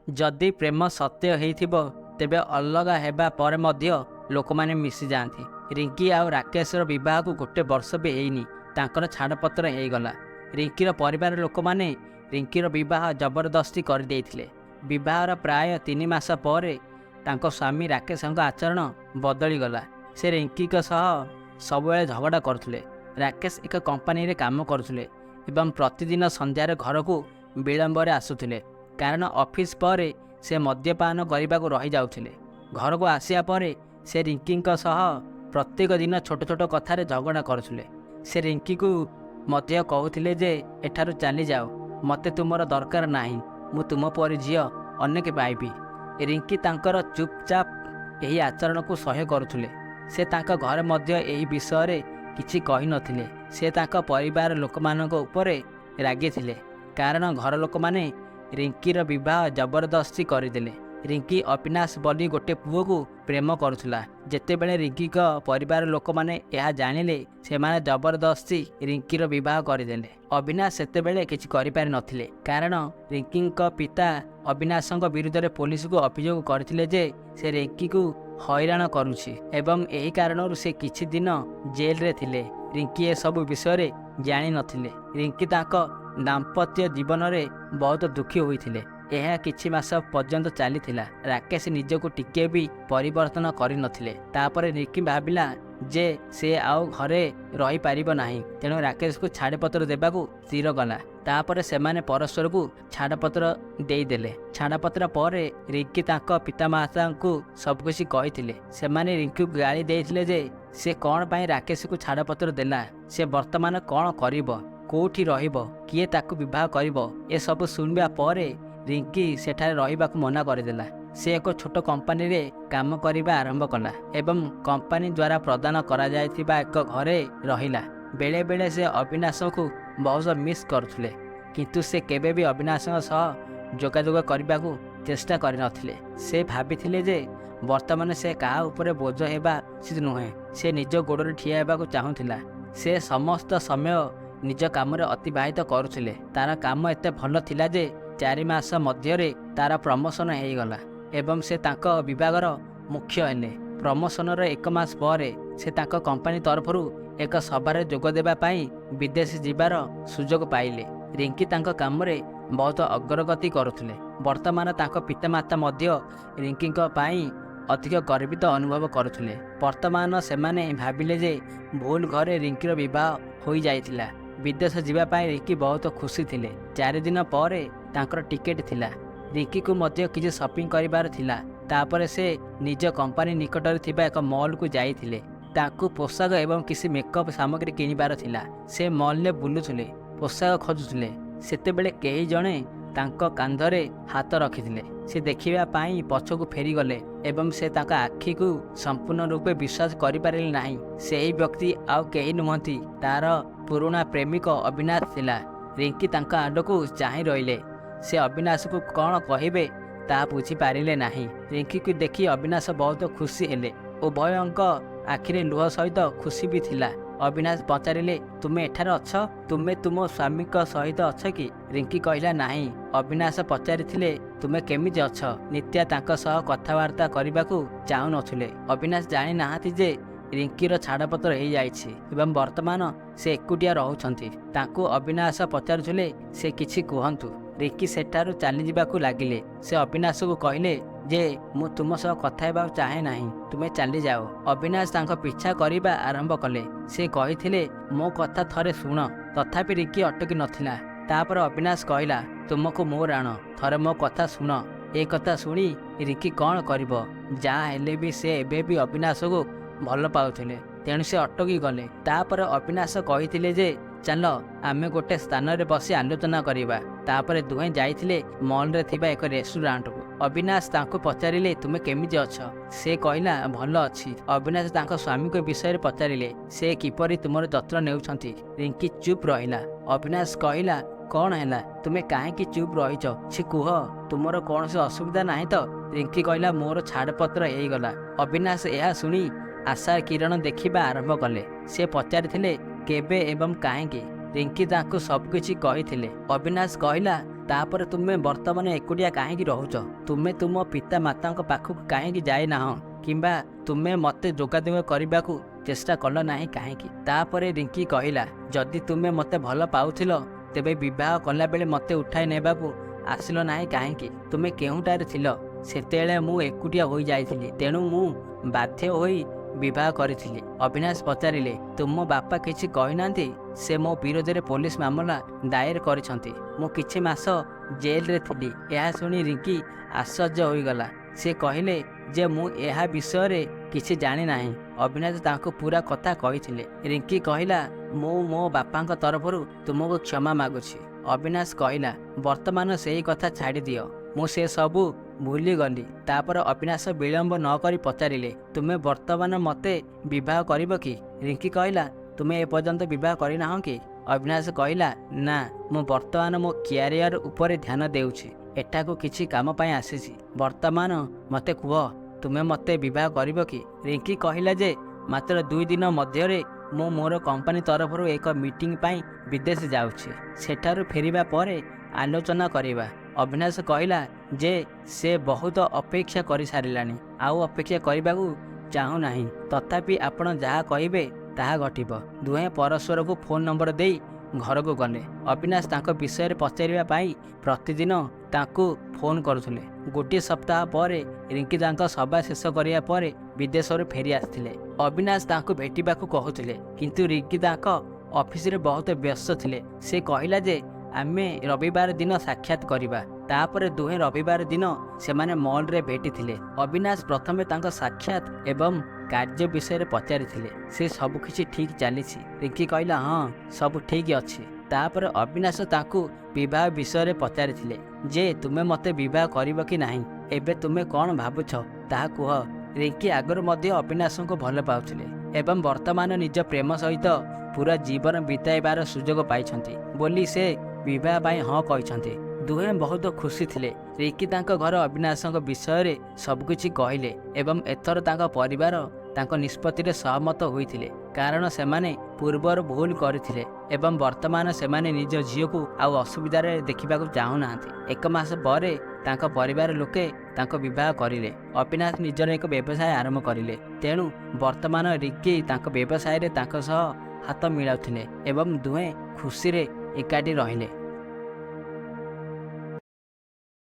ଯଦି ପ୍ରେମ ସତ୍ୟ ହେଇଥିବ, ତେବେ ଅଲଗା ହେବା ପରେ ମଧ୍ୟ ଲୋକମାନେ ମିଶିଯାଆନ୍ତି। ରିଙ୍କି ଆଉ ରାକେଶର ବିବାହକୁ ଗୋଟେ ବର୍ଷ ବି ହେଇନି, ତାଙ୍କର ଛାଡ଼ପତ୍ର ହେଇଗଲା। ରିଙ୍କିର ପରିବାର ଲୋକମାନେ ରିଙ୍କିର ବିବାହ ଜବରଦସ୍ତି କରିଦେଇଥିଲେ। ବିବାହର ପ୍ରାୟ 3 ମାସ ପରେ ତାଙ୍କ ସ୍ୱାମୀ ରାକେଶଙ୍କ ଆଚରଣ ବଦଳିଗଲା। ସେ ରିଙ୍କିଙ୍କ ସହ ସବୁବେଳେ ଝଗଡ଼ା କରୁଥିଲେ। ରାକେଶ ଏକ କମ୍ପାନୀରେ କାମ କରୁଥିଲେ ଏବଂ ପ୍ରତିଦିନ ସନ୍ଧ୍ୟାରେ ଘରକୁ ବିଳମ୍ବରେ ଆସୁଥିଲେ, କାରଣ ଅଫିସ ପରେ ସେ ମଦ୍ୟପାନ କରିବାକୁ ରହିଯାଉଥିଲେ। ଘରକୁ ଆସିବା ପରେ ସେ ରିଙ୍କିଙ୍କ ସହ ପ୍ରତ୍ୟେକ ଦିନ ଛୋଟ ଛୋଟ କଥାରେ ଝଗଡ଼ା କରୁଥିଲେ। ସେ ରିଙ୍କିକୁ ମଧ୍ୟ କହୁଥିଲେ ଯେ ଏଠାରୁ ଚାଲିଯାଅ, ମୋତେ ତୁମର ଦରକାର ନାହିଁ, ମୁଁ ତୁମ ପରି ଝିଅ ଅନେକ ପାଇବି। ରିଙ୍କି ତାଙ୍କର ଚୁପଚାପ ଏହି ଆଚରଣକୁ ସହ୍ୟ କରୁଥିଲେ। ସେ ତାଙ୍କ ଘରେ ମଧ୍ୟ ଏହି ବିଷୟରେ କିଛି କହିନଥିଲେ। ସେ ତାଙ୍କ ପରିବାର ଲୋକମାନଙ୍କ ଉପରେ ରାଗିଥିଲେ, କାରଣ ଘର ଲୋକମାନେ ରିଙ୍କିର ବିବାହ ଜବରଦସ୍ତି କରିଦେଲେ। ରିଙ୍କି ଅବିନାଶ ବୋଲି ଗୋଟେ ପୁଅକୁ ପ୍ରେମ କରୁଥିଲା। ଯେତେବେଳେ ରିଙ୍କିଙ୍କ ପରିବାର ଲୋକମାନେ ଏହା ଜାଣିଲେ, ସେମାନେ ଜବରଦସ୍ତି ରିଙ୍କିର ବିବାହ କରିଦେଲେ। ଅବିନାଶ ସେତେବେଳେ କିଛି କରିପାରିନଥିଲେ, କାରଣ ରିଙ୍କିଙ୍କ ପିତା ଅବିନାଶଙ୍କ ବିରୁଦ୍ଧରେ ପୋଲିସକୁ ଅଭିଯୋଗ କରିଥିଲେ ଯେ ସେ ରିଙ୍କିକୁ ହଇରାଣ କରୁଛି ଏବଂ ଏହି କାରଣରୁ ସେ କିଛି ଦିନ ଜେଲରେ ଥିଲେ। ରିଙ୍କି ଏସବୁ ବିଷୟରେ ଜାଣିନଥିଲେ। ରିଙ୍କି ତାଙ୍କ ଦାମ୍ପତ୍ୟ ଜୀବନରେ ବହୁତ ଦୁଃଖୀ ହୋଇଥିଲେ। ଏହା କିଛି ମାସ ପର୍ଯ୍ୟନ୍ତ ଚାଲିଥିଲା। ରାକେଶ ନିଜକୁ ଟିକିଏ ବି ପରିବର୍ତ୍ତନ କରିନଥିଲେ। ତାପରେ ରିଙ୍କି ଭାବିଲା ଯେ ସେ ଆଉ ଘରେ ରହିପାରିବ ନାହିଁ, ତେଣୁ ରାକେଶକୁ ଛାଡ଼ପତ୍ର ଦେବାକୁ ସ୍ଥିର କଲା। ତାପରେ ସେମାନେ ପରସ୍ପରକୁ ଛାଡ଼ପତ୍ର ଦେଇଦେଲେ। ଛାଡ଼ପତ୍ର ପରେ ରିଙ୍କି ତାଙ୍କ ପିତାମାତାଙ୍କୁ ସବୁକିଛି କହିଥିଲେ। ସେମାନେ ରିଙ୍କିକୁ ଗାଳି ଦେଇଥିଲେ ଯେ ସେ କ'ଣ ପାଇଁ ରାକେଶକୁ ଛାଡ଼ପତ୍ର ଦେଲା, ସେ ବର୍ତ୍ତମାନ କ'ଣ କରିବ, କୋଉଠି ରହିବ, କିଏ ତାକୁ ବିବାହ କରିବ। ଏସବୁ ଶୁଣିବା ପରେ ରିଙ୍କି ସେଠାରେ ରହିବାକୁ ମନା କରିଦେଲା। ସେ ଏକ ଛୋଟ କମ୍ପାନୀରେ କାମ କରିବା ଆରମ୍ଭ କଲା ଏବଂ କମ୍ପାନୀ ଦ୍ୱାରା ପ୍ରଦାନ କରାଯାଇଥିବା ଏକ ଘରେ ରହିଲା। ବେଳେବେଳେ ସେ ଅବିନାଶଙ୍କୁ ବହୁତ ମିସ୍ କରୁଥିଲେ, କିନ୍ତୁ ସେ କେବେ ବି ଅବିନାଶଙ୍କ ସହ ଯୋଗାଯୋଗ କରିବାକୁ ଚେଷ୍ଟା କରିନଥିଲେ। ସେ ଭାବିଥିଲେ ଯେ ବର୍ତ୍ତମାନ ସେ କାହା ଉପରେ ବୋଝ ହେବା ଉଚିତ ନୁହେଁ। ସେ ନିଜ ଗୋଡ଼ରେ ଠିଆ ହେବାକୁ ଚାହୁଁଥିଲା। ସେ ସମସ୍ତ ସମୟ ନିଜ କାମରେ ଅତିବାହିତ କରୁଥିଲେ। ତାର କାମ ଏତେ ଭଲ ଥିଲା ଯେ 4 ମାସ ମଧ୍ୟରେ ତାର ପ୍ରମୋସନ ହେଇଗଲା ଏବଂ ସେ ତାଙ୍କ ବିଭାଗର ମୁଖ୍ୟ ହେଲେ। ପ୍ରମୋସନର ଏକ ମାସ ପରେ ସେ ତାଙ୍କ କମ୍ପାନୀ ତରଫରୁ ଏକ ସଭାରେ ଯୋଗ ଦେବା ପାଇଁ ବିଦେଶ ଯିବାର ସୁଯୋଗ ପାଇଲେ। ରିଙ୍କି ତାଙ୍କ କାମରେ ବହୁତ ଅଗ୍ରଗତି କରୁଥିଲେ। ବର୍ତ୍ତମାନ ତାଙ୍କ ପିତାମାତା ମଧ୍ୟ ରିଙ୍କିଙ୍କ ପାଇଁ ଅଧିକ ଗର୍ବିତ ଅନୁଭବ କରୁଥିଲେ। ବର୍ତ୍ତମାନ ସେମାନେ ଭାବିଲେ ଯେ ଭୁଲ ଘରେ ରିଙ୍କିର ବିବାହ ହୋଇଯାଇଥିଲା। ବିଦେଶ ଯିବା ପାଇଁ ରିଙ୍କି ବହୁତ ଖୁସି ଥିଲେ। 4 ଦିନ ପରେ ତାଙ୍କର ଟିକେଟ୍ ଥିଲା। ରିଙ୍କିକୁ ମଧ୍ୟ କିଛି ସପିଂ କରିବାର ଥିଲା। ତାପରେ ସେ ନିଜ କମ୍ପାନୀ ନିକଟରେ ଥିବା ଏକ ମଲକୁ ଯାଇଥିଲେ। ତାଙ୍କୁ ପୋଷାକ ଏବଂ କିଛି ମେକଅପ୍ ସାମଗ୍ରୀ କିଣିବାର ଥିଲା। ସେ ମଲରେ ବୁଲୁଥିଲେ, ପୋଷାକ ଖୋଜୁଥିଲେ। ସେତେବେଳେ କେହି ଜଣେ ତାଙ୍କ କାନ୍ଧରେ ହାତ ରଖିଥିଲେ। ସେ ଦେଖିବା ପାଇଁ ପଛକୁ ଫେରିଗଲେ ଏବଂ ସେ ତାଙ୍କ ଆଖିକୁ ସମ୍ପୂର୍ଣ୍ଣ ରୂପେ ବିଶ୍ୱାସ କରିପାରିଲେ ନାହିଁ। ସେହି ବ୍ୟକ୍ତି ଆଉ କେହି ନୁହନ୍ତି, ତାର ପୁରୁଣା ପ୍ରେମିକ ଅବିନାଶ ଥିଲା। ରିଙ୍କି ତାଙ୍କ ଆଡ଼କୁ ଚାହିଁ ରହିଲେ। ସେ ଅବିନାଶକୁ କ'ଣ କହିବେ ତାହା ବୁଝିପାରିଲେ ନାହିଁ। ରିଙ୍କିକୁ ଦେଖି ଅବିନାଶ ବହୁତ ଖୁସି ହେଲେ। ଉଭୟଙ୍କ ଆଖିରେ ଲୁହ ସହିତ ଖୁସି ବି ଥିଲା। ଅବିନାଶ ପଚାରିଲେ, "ତୁମେ ଏଠାରେ ଅଛ? ତୁମେ ତୁମ ସ୍ୱାମୀଙ୍କ ସହିତ ଅଛ କି?" ରିଙ୍କି କହିଲା, "ନାହିଁ।" ଅବିନାଶ ପଚାରିଥିଲେ, "ତୁମେ କେମିତି ଅଛ?" ନିତ୍ୟା ତାଙ୍କ ସହ କଥାବାର୍ତ୍ତା କରିବାକୁ ଚାହୁଁନଥିଲେ। ଅବିନାଶ ଜାଣିନାହାନ୍ତି ଯେ ରିଙ୍କିର ଛାଡ଼ପତ୍ର ହେଇଯାଇଛି ଏବଂ ବର୍ତ୍ତମାନ ସେ ଏକୁଟିଆ ରହୁଛନ୍ତି। ତାଙ୍କୁ ଅବିନାଶ ପଚାରୁଥିଲେ ସେ କିଛି କୁହନ୍ତୁ। ରିଙ୍କି ସେଠାରୁ ଚାଲିଯିବାକୁ ଲାଗିଲେ। ସେ ଅବିନାଶକୁ କହିଲେ ଯେ ମୁଁ ତୁମ ସହ କଥା ହେବାକୁ ଚାହେଁ ନାହିଁ, ତୁମେ ଚାଲିଯାଅ। ଅବିନାଶ ତାଙ୍କ ପିଛା କରିବା ଆରମ୍ଭ କଲେ। ସେ କହିଥିଲେ, "ମୋ କଥା ଥରେ ଶୁଣ।" ତଥାପି ରିଙ୍କି ଅଟକି ନଥିଲା। ତାପରେ ଅବିନାଶ କହିଲା, "ତୁମକୁ ମୋ ରାଣ, ଥରେ ମୋ କଥା ଶୁଣ।" ଏ କଥା ଶୁଣି ରିଙ୍କି କ'ଣ କରିବ? ଯାହା ହେଲେ ବି ସେ ଏବେ ବି ଅବିନାଶକୁ ଭଲ ପାଉଥିଲେ, ତେଣୁ ସେ ଅଟକି ଗଲେ। ତାପରେ ଅବିନାଶ କହିଥିଲେ ଯେ ଚାଲ, ଆମେ ଗୋଟେ ସ୍ଥାନରେ ବସି ଆଲୋଚନା କରିବା। ତାପରେ ଦୁହେଁ ଯାଇଥିଲେ ମଲରେ ଥିବା ଏକ ରେଷ୍ଟୁରାଣ୍ଟକୁ। ଅବିନାଶ ତାଙ୍କୁ ପଚାରିଲେ, "ତୁମେ କେମିତି ଅଛ?" ସେ କହିଲା, "ଭଲ ଅଛି।" ଅବିନାଶ ତାଙ୍କ ସ୍ୱାମୀଙ୍କ ବିଷୟରେ ପଚାରିଲେ, "ସେ କିପରି ତୁମର ଯତ୍ନ ନେଉଛନ୍ତି?" ରିଙ୍କି ଚୁପ୍ ରହିଲା। ଅବିନାଶ କହିଲା, "କ'ଣ ହେଲା? ତୁମେ କାହିଁକି ଚୁପ୍ ରହିଛ? କିଛି କୁହ। ତୁମର କୌଣସି ଅସୁବିଧା ନାହିଁ ତ?" ରିଙ୍କି କହିଲା, "ମୋର ଛାଡ଼ପତ୍ର ହେଇଗଲା।" ଅବିନାଶ ଏହା ଶୁଣି ଆଶାର କିରଣ ଦେଖିବା ଆରମ୍ଭ କଲେ। ସେ ପଚାରିଥିଲେ, "କେବେ ଏବଂ କାହିଁକି?" ରିଙ୍କି ତାଙ୍କୁ ସବୁକିଛି କହିଥିଲେ। ଅବିନାଶ କହିଲା, ତାପରେ ତୁମେ ବର୍ତ୍ତମାନ ଏକୁଟିଆ କାହିଁକି ରହୁଛ? ତୁମେ ତୁମ ପିତା ମାତାଙ୍କ ପାଖକୁ କାହିଁକି ଯାଇନାହଁ କିମ୍ବା ତୁମେ ମୋତେ ଯୋଗାଯୋଗ କରିବାକୁ ଚେଷ୍ଟା କଲ ନାହିଁ କାହିଁକି? ତାପରେ ରିଙ୍କି କହିଲା, ଯଦି ତୁମେ ମୋତେ ଭଲ ପାଉଥିଲ ତେବେ ବିବାହ କଲାବେଳେ ମୋତେ ଉଠାଇ ନେବାକୁ ଆସିଲ ନାହିଁ କାହିଁକି? ତୁମେ କେଉଁଠାରେ ଥିଲ? ସେତେବେଳେ ମୁଁ ଏକୁଟିଆ ହୋଇଯାଇଥିଲି, ତେଣୁ ମୁଁ ବାଧ୍ୟ ହୋଇ ବିବାହ କରିଥିଲି। ଅବିନାଶ ପଚାରିଲେ, ତୁମ ବାପା କିଛି କହିନାହାନ୍ତି? ସେ ମୋ ବିରୋଧରେ ପୋଲିସ ମାମଲା ଦାଏର କରିଛନ୍ତି। ମୁଁ କିଛି ମାସ ଜେଲରେ ଥିଲି। ଏହା ଶୁଣି ରିଙ୍କି ଆଶ୍ଚର୍ଯ୍ୟ ହୋଇଗଲା। ସେ କହିଲେ ଯେ ମୁଁ ଏହା ବିଷୟରେ କିଛି ଜାଣିନାହିଁ। ଅବିନାଶ ତାଙ୍କୁ ପୁରା କଥା କହିଥିଲେ। ରିଙ୍କି କହିଲା, ମୁଁ ମୋ ବାପାଙ୍କ ତରଫରୁ ତୁମକୁ କ୍ଷମା ମାଗୁଛି। ଅବିନାଶ କହିଲା, ବର୍ତ୍ତମାନ ସେଇ କଥା ଛାଡ଼ିଦିଅ, ମୁଁ ସେ ସବୁ ଭୁଲିଗଲି। ତାପରେ ଅବିନାଶ ବିଳମ୍ବ ନ କରି ପଚାରିଲେ, ତୁମେ ବର୍ତ୍ତମାନ ମୋତେ ବିବାହ କରିବ କି? ରିଙ୍କି କହିଲା, ତୁମେ ଏପର୍ଯ୍ୟନ୍ତ ବିବାହ କରିନାହଁ କି? ଅବିନାଶ କହିଲା, ନା, ମୁଁ ବର୍ତ୍ତମାନ ମୋ କ୍ୟାରିୟର ଉପରେ ଧ୍ୟାନ ଦେଉଛି। ଏଠାକୁ କିଛି କାମ ପାଇଁ ଆସିଛି। ବର୍ତ୍ତମାନ ମୋତେ କୁହ, ତୁମେ ମୋତେ ବିବାହ କରିବ କି? ରିଙ୍କି କହିଲା ଯେ ମାତ୍ର 2 ଦିନ ମଧ୍ୟରେ ମୁଁ ମୋର କମ୍ପାନୀ ତରଫରୁ ଏକ ମିଟିଂ ପାଇଁ ବିଦେଶ ଯାଉଛି। ସେଠାରୁ ଫେରିବା ପରେ ଆଲୋଚନା କରିବା। ଅବିନାଶ କହିଲା ଯେ ସେ ବହୁତ ଅପେକ୍ଷା କରିସାରିଲାଣି, ଆଉ ଅପେକ୍ଷା କରିବାକୁ ଚାହୁଁନାହିଁ। ତଥାପି ଆପଣ ଯାହା କହିବେ ତାହା ଘଟିବ। ଦୁହେଁ ପରସ୍ପରକୁ ଫୋନ୍ ନମ୍ବର ଦେଇ ଘରକୁ ଗଲେ। ଅବିନାଶ ତାଙ୍କ ବିଷୟରେ ପଚାରିବା ପାଇଁ ପ୍ରତିଦିନ ତାଙ୍କୁ ଫୋନ୍ କରୁଥିଲେ। ଗୋଟିଏ ସପ୍ତାହ ପରେ ରିଙ୍କି ତାଙ୍କ ସଭା ଶେଷ କରିବା ପରେ ବିଦେଶରୁ ଫେରି ଆସିଥିଲେ। ଅବିନାଶ ତାଙ୍କୁ ଭେଟିବାକୁ କହୁଥିଲେ, କିନ୍ତୁ ରିଙ୍କି ତାଙ୍କ ଅଫିସରେ ବହୁତ ବ୍ୟସ୍ତ ଥିଲେ। ସେ କହିଲା ଯେ ଆମେ ରବିବାର ଦିନ ସାକ୍ଷାତ କରିବା। ତାପରେ ଦୁହେଁ ରବିବାର ଦିନ ସେମାନେ ମଲରେ ଭେଟିଥିଲେ। ଅବିନାଶ ପ୍ରଥମେ ତାଙ୍କ ସାକ୍ଷାତ ଏବଂ କାର୍ଯ୍ୟ ବିଷୟରେ ପଚାରିଥିଲେ। ସେ ସବୁକିଛି ଠିକ୍ ଚାଲିଛି? ରିଙ୍କି କହିଲା, ହଁ, ସବୁ ଠିକ୍ ଅଛି। ତାପରେ ଅବିନାଶ ତାଙ୍କୁ ବିବାହ ବିଷୟରେ ପଚାରିଥିଲେ ଯେ ତୁମେ ମୋତେ ବିବାହ କରିବ କି ନାହିଁ? ଏବେ ତୁମେ କ'ଣ ଭାବୁଛ ତାହା କୁହ। ରିଙ୍କି ଆଗରୁ ମଧ୍ୟ ଅବିନାଶଙ୍କୁ ଭଲ ପାଉଥିଲେ ଏବଂ ବର୍ତ୍ତମାନ ନିଜ ପ୍ରେମ ସହିତ ପୁରା ଜୀବନ ବିତାଇବାର ସୁଯୋଗ ପାଇଛନ୍ତି ବୋଲି ସେ ବିବାହ ପାଇଁ ହଁ କହିଛନ୍ତି। ଦୁହେଁ ବହୁତ ଖୁସି ଥିଲେ। ରିଙ୍କି ତାଙ୍କ ଘର ଅବିନାଶଙ୍କ ବିଷୟରେ ସବୁକିଛି କହିଲେ ଏବଂ ଏଥର ତାଙ୍କ ପରିବାର ତାଙ୍କ ନିଷ୍ପତ୍ତିରେ ସହମତ ହୋଇଥିଲେ, କାରଣ ସେମାନେ ପୂର୍ବରୁ ଭୁଲ କରିଥିଲେ ଏବଂ ବର୍ତ୍ତମାନ ସେମାନେ ନିଜ ଝିଅକୁ ଆଉ ଅସୁବିଧାରେ ଦେଖିବାକୁ ଚାହୁଁନାହାନ୍ତି। 1 ମାସ ପରେ ତାଙ୍କ ପରିବାର ଲୋକେ ତାଙ୍କ ବିବାହ କରିଲେ। ଅବିନାଶ ନିଜର ଏକ ବ୍ୟବସାୟ ଆରମ୍ଭ କରିଲେ, ତେଣୁ ବର୍ତ୍ତମାନ ରିଙ୍କି ତାଙ୍କ ବ୍ୟବସାୟରେ ତାଙ୍କ ସହ ହାତ ମିଳାଉଥିଲେ ଏବଂ ଦୁହେଁ ଖୁସିରେ ଏକାଠି ରହିଲେ।